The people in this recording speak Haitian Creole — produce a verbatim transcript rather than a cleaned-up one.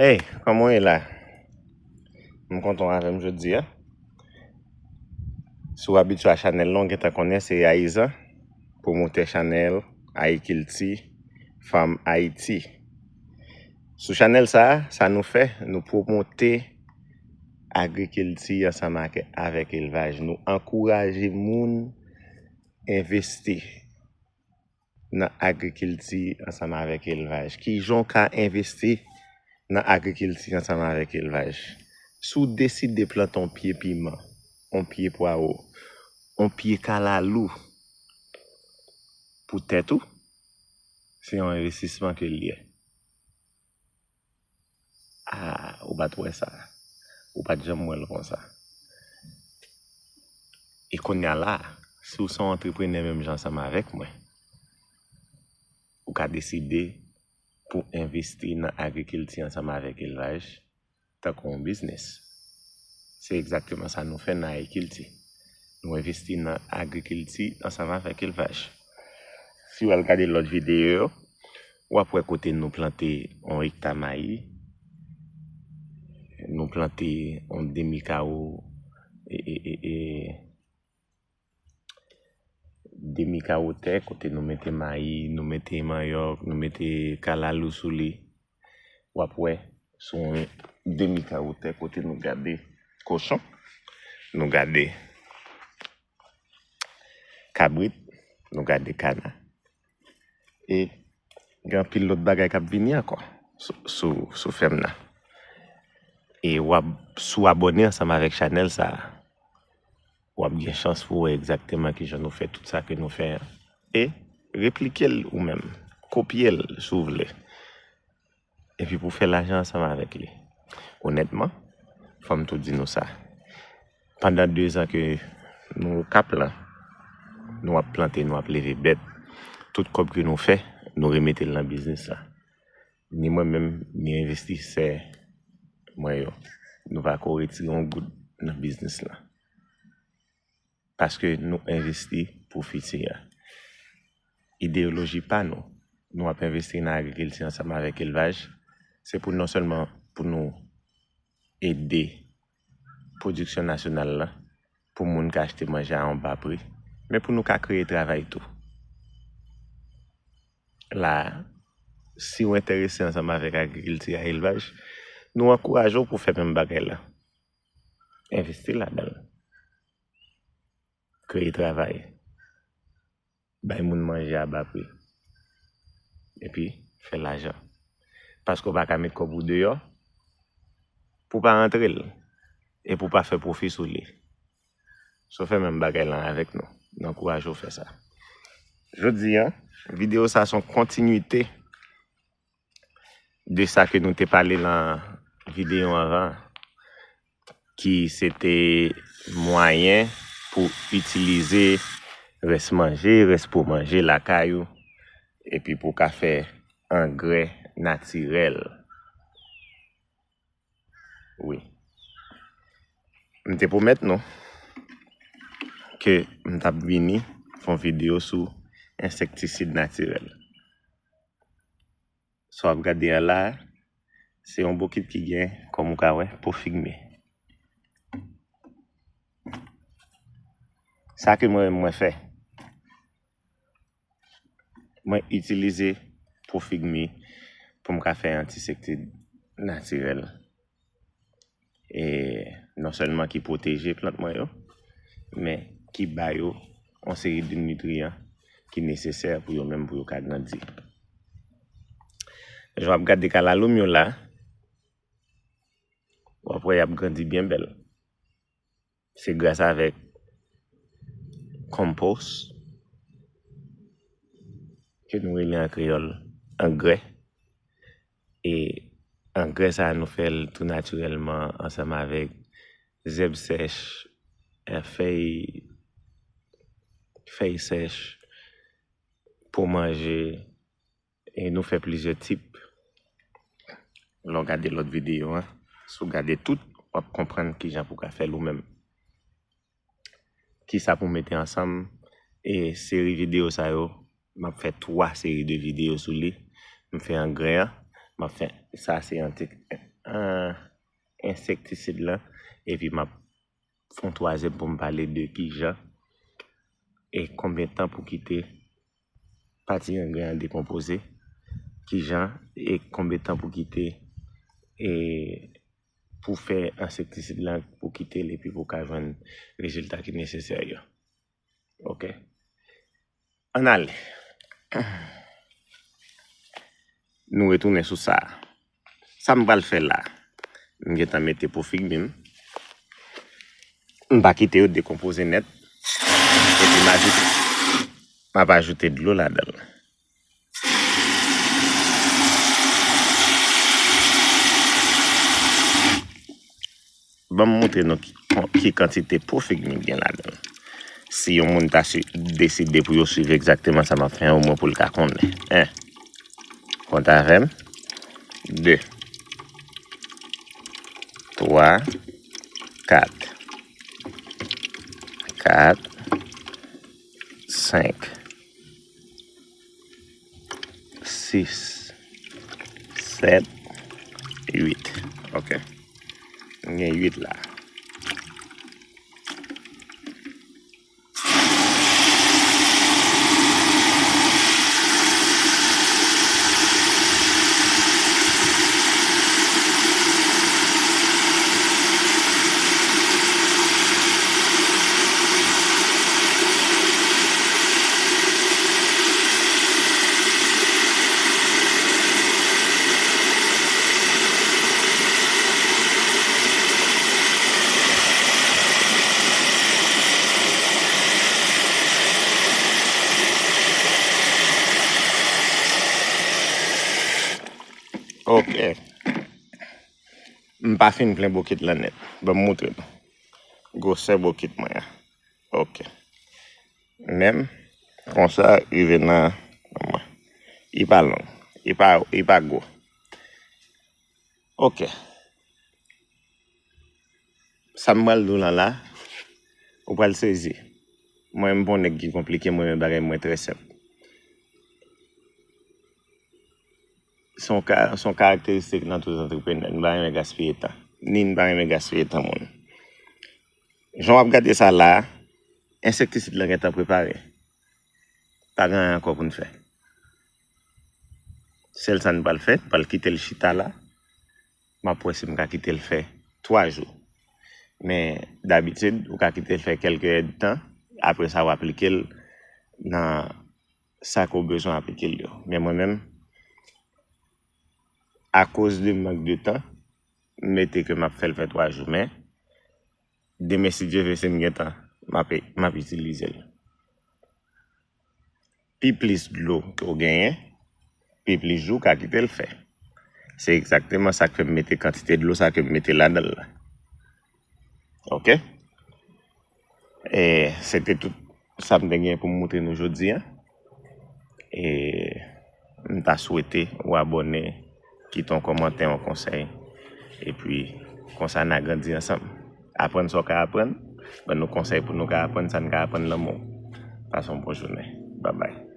Hey, kòman w ye la? M kontan w avè m jodi a. Si w abitye a chanèl lan, w gentan konnen se Ayizan, pwomotè chanèl Ayikilti Fam Ayiti. Sou chanèl sa a, sa nou fè, nou pwomote agrikilti ansanm ak, avèk elvaj. Nou ankouraje moun envesti nan agrikilti ansanm avèk elvaj. Kijan w ka envesti nan agrikilti ansanm avèk elvaj? Si w deside plante yon pye piman, yon pye pwawo, yon pye kalalou pou tèt ou, se yon envestisman ke l ye. Ah, ou pa t wè sa. Ou pa t janm wè l konsa. E kounye a la, si w se yon antreprenè menm jan ansanm avèk mwen, ou ka deside pou envesti nan agrikilti ansanm avèk elvaj, tankou yon biznis. Se egzakteman sa nou fè nan Ayikilti. Nou envesti nan agrikilti ansanm avèk elvaj. Si w al gade lòt videyo yo, w ap wè kote nou plante yon ekta mayi, nou plante yon demi kawo, e, e, e, e, demi kawo tè, kote nou mete mayi, nou mete manyòk, nou mete kalalou sou li. W ap wè sou yon demi kawo tè kote nou gade kochon, nou gade kabrit, nou gade kana. E gen anpil lòt bagay k ap vini ankò sou, sou, sou fèm nan. E w ap, si w abòne ansanm avèk chanèl sa a, w ap gen chans pou w wè egzakteman kijan nou fè tout sa ke nou fè an. E replike l ou menm, kopye l si w vle. Epi pou fè lajan ansanm avèk li. Onètman, fò m tou di nou sa. Pandan dezan ke nou Okap lan, nou ap plante, nou ap leve bèt, tout kòb ke nou fè, nou remete l nan biznis la. Ni mwen menm, ni envestisè mwen yo, nou pa ko retire yon goud nan biznis la. Paske nou envesti pou fiti a. Ideyoloji pa nou, nou ap envesti nan agrikilti ansanm avèk elvaj, se pou non sèlman pou nou ede pwodiksyon nasyonal la, pou moun ka achte manje a yon ba pri, men pou nou ka kreye travay tou. La a, si w enterese ansanm avèk agrikilti a, elvaj, nou ankouraje w pou fè menm bagay la. Envesti ladan l. Kreye travay. Bay moun manje a ba pri. Epi, fè lajan. Paske w pa ka met kòb ou deyò pou w pa rantre l e pou w pa fè pwofi sou li. Si w fè menm bagay lan avèk nou, n ankouraje w fè sa. Jodi a, videyo sa a se yon kontinite de sa ke nou te pale lan videyo anvan, ki se te mwayen pou itilize rès manje, rès po manje lakay ou, epi pou w ka fè angrè natirèl. Wi. M te pwomèt nou ke m t ap vini fè yon videyo sou ensektisid natirèl. Sa w ap gade a la a, se yon bokit ki gen, kòm ou ka wè, po figmi. Sa ke mwen menm mwen fè, mwen itilize po figmi pou m ka fè antiseksid natirèl. E non sèlman ki pwoteje plant mwen yo, men ki ba yo yon seri de nitriyan ki nesesè pou yo menm pou yo ka grandi. Jan w ap gade kalalou m yo la, w ap wè y ap grandi byen bèl. Se gras avèk konpos, ke nou rele an kreyòl angrè. E angrè sa a, nou fè l tou natirèlman ansanm avèk zèb sèch, e, fèy, fèy sèch, po manje, e nou fè plizyè tip. Lè w gade lòt videyo an, si w gade tout, w ap konprann kijan pou w ka fè l ou menm. Kisa pou w mete ansanm, e seri videyo sa yo, m ap fè twa seri de videyo sou li. M fè angrè an, m ap fè, sa se anti-, eh, ensektisid lan, epi m ap fè yon twazyèm pou m pale de kijan e konbyen tan pou kite pati grangren an dekonpoze, kijan e konbyen tan pou kite e pou fè ensektisid lan pou kite l epi pou ka jwenn rezilta ki nesesè yo. Ok. Ann ale. Nou retounen sou sa. Sa m pral fè la, m gentan mete po figmi m. M pa kite yo dekonpoze nèt. Epi m ajoute, m ap ajoute dlo ladan l. Ban m montre nou ki, ki kantite po figmi m gen ladan l. Si yon moun ta si, deside pou yo swiv egzakteman sa m ap fè, omwen pou l ka konnen. En. Konte avè m. De. Twa. Kat. Kat. Senk. Sis. Sèt. Uit. Ok. M gen uit la. Ok. M pa fin plen bokit lan nèt. Ban m montre nou gwosè bokit mwen an. Ok. Menm konsa, rive nan mwen. Li pa long. Li pa, li pa gwo. Ok. Sa m pral di w lan la, ou pral sezi. Mwen, m pa yon nèg ki konplike, mwen, men bagay mwen trè senp. Se yon ka, se yon karakteristik nan tout antreprenè. Nou pa renmen gaspiye tan. Ni nou pa renmen gaspiye tan moun. Jan w ap gade sa la a, ensektisid lan gentan prepare. Pa gen anyen ankò pou n fè. Sèl sa n pral fè, n pral kite l chita la. M ap wè si m ka kite l fè twa jou. Men, dabitid, ou ka kite l fè kèlke èdtan. Apre sa, w aplike l nan sa ke w bezwen aplike l yo. Men mwen menm, akoz de mank de tan, m mete ke m ap fè l fè twa jou. Men, demen, si Dye vle, si m gen tan, m ap, m ap itilize l. Pi plis dlo ke w genyen, pi plis jou w ka kite l fè. Se egzakteman sa k fè m mete kantite dlo sa ke m mete ladan l la. Ok? E, se te tout sa m te gen pou m montre nou jodi a. E, m ta swete ou abòne, kite yon kòmantè, yon konsèy. Epi, konsa n a grandi ansanm. Aprann sa w ka aprann, ban nou konsèy pou nou ka aprann sa n ka aprann lanmou. Pase yon bon jounen. Babay.